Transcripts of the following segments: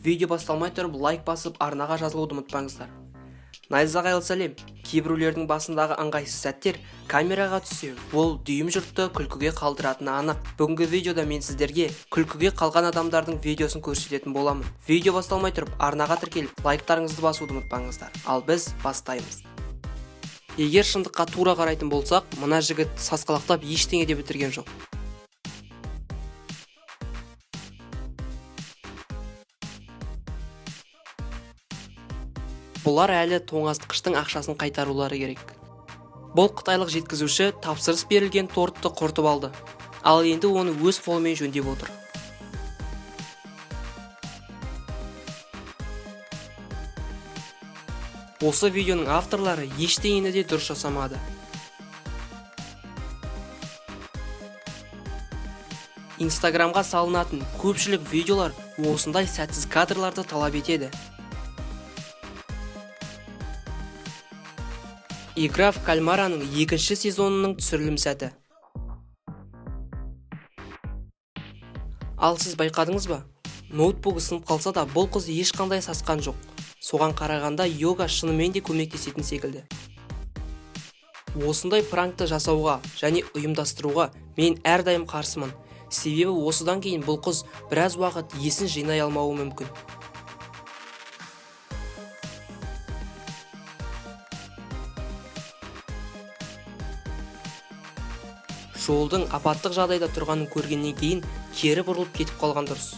Видео басталмай тұрып, лайк басып, арнаға жазылуды ұмытпаңыздар. Найзағайлы сәлем! Кейбіреулердің басындағы ыңғайсыз сәттер камераға түссе, ол дүйім жұртты күлкіге қалдыратыны анық. Бүгінгі видеода мен сіздерге күлкіге қалған адамдардың видеосын көрсететін боламын. Видео басталмай тұрып, арнаға тіркеліп, лайктарыңызды басуды ұмытпаңыздар. Ал біз бастаймыз. Егер шындыққа тура қарайтын болсақ, мына жігіт сасқалақтап ештеңе де бітірген жоқ. Бұлар әлі тоңазытқыштың ақшасын қайтарулары керек. Бұл қытайлық жеткізуші тапсырыс берілген тортты құртып алды. Ал енді оны өз қолымен жөндеп отыр. Осы видеоның авторлары ештеңені де дұрыс жасамады. Инстаграмға салынатын көпшілік видеолар осындай сәтсіз кадрларды талап етеді. «Игра в кальмараның» екінші сезонының түсірілім сәті. Ал сіз байқадыңыз ба? Ноутбугі сынып қалса да, бұл қыз ешқандай сасқан жоқ. Соған қарағанда, йога шынымен де көмектесетін секілді. Осындай пранкты жасауға және ұйымдастыруға мен әрдайым қарсымын. Себебі осыдан кейін бұл қыз біраз уақыт есін жинай алмауы мүмкін. Жолдың апаттық жағдайда тұрғанын көргеннен кейін кері бұрылып кетіп қалған дұрыс.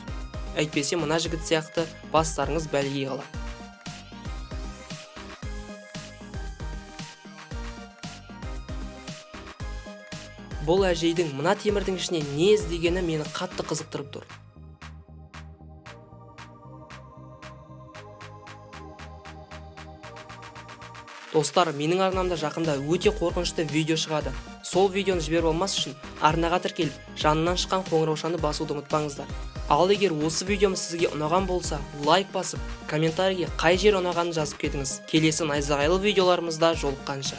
Әйтпесе мына жігіт сияқты бастарыңыз бәлеге қалады. Бұл әжейдің мына темірдің ішіне не іздегені мені қатты қызықтырып тұр. Достар, менің арнамда жақында өте қорқынышты видео шығады. Сол видеоны жіберіп алмас үшін арнаға тіркеліп, жанынан шыққан қоңыраушаны басуды ұмытпаңыздар. Ал егер осы видеом сізге ұнаған болса, лайк басып, комментарийге қай жер ұнағанын жазып кетіңіз. Келесі найзағайлы видеоларымызда жолыққанша.